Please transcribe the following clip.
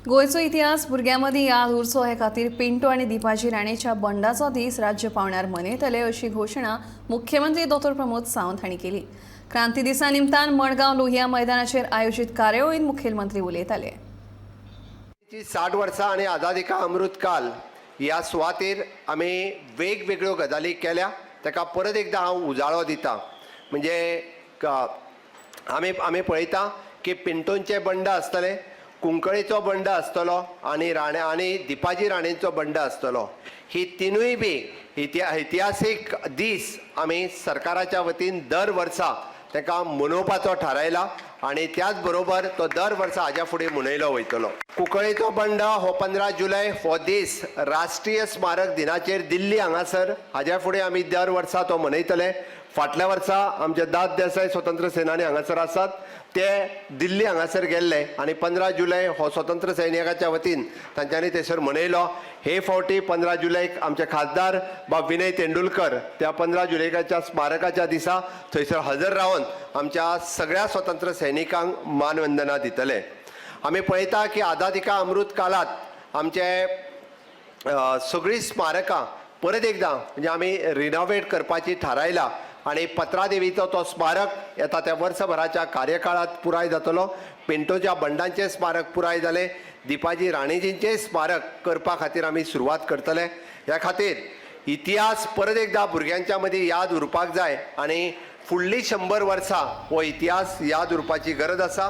गोंयचो इतिहास भुरग्यां मदीं याद उरचो हे खातीर पिंटो आनी दीपाजी राणेच्या बंडाचो दीस राज्य पांवड्यार मनयतले अशी घोशणा मुख्यमंत्री दोतोर प्रमोद सावंत हांणी केली. क्रांती दिसा निमतान मडगांव लोहिया मैदानाचेर आयोजीत कार्यावळींत मुखेलमंत्री उलयताले. 60 वर्सां आनी आझादी का अमृत काल ह्या सुवातेर आमी वेगवेगळ्यो गजाली केल्या. ताका परत एकदां हांव उजाळो दिता. म्हणजे आमी पळयता की पिंटोंचें बंड आसतलें, कुंकळेचो बंड आसतलो आनी राणे आनी दिपाजी राणेंचो बंड आसतलो. ही तिनूय बी इतिहासीक दीस आमी सरकाराच्या वतीन दर वर्सा ताका मनोवपाचो थारायला आनी त्याच बरोबर तो दर वर्सा हाज्या फुडें मनयलो वयतलो. कुंकळेचो बंड हो 15 जुलय हो दीस राष्ट्रीय स्मारक दिनाचेर दिल्ली हांगासर हाज्या फुडें आमी दर वर्सा तो मनयतले. फाटल्या वर्सा आमचे दाद देसाय स्वतंत्र सेनानी हांगासर आसात, ते दिल्ली हांगासर गेल्ले आनी 15 जुलय हो स्वतंत्र सैनिकाच्या वतीन तांच्यांनी थंयसर मनयलो. हे फावटी 15 जुलयक आमचे खासदार बाब विनय तेंडुलकर त्या 15 जुलयाच्या स्मारकाच्या दिसा थंयसर हजर रावन आमच्या सगळ्या स्वतंत्र सैनिकांक मानवंदना दितले. आमी पळयता की आझादी का अमृत कालात आमचे सगळीं स्मारकां परत एकदां म्हणजे आमी रिनोवेट करपाची थारायला आनी पत्रादेवीचो तो स्मारक येता त्या वर्सभराच्या कार्यकाळात पुराय जातलो. पिंटोच्या बंडांचें स्मारक पुराय जालें, दिपाजी राणेजींचें स्मारक करपा खातीर आमी सुरवात करतले. ह्या खातीर इतिहास परत एकदां भुरग्यांच्या मदीं याद उरपाक जाय आनी फुडलीं 100 वर्सां हो इतिहास याद उरपाची गरज आसा.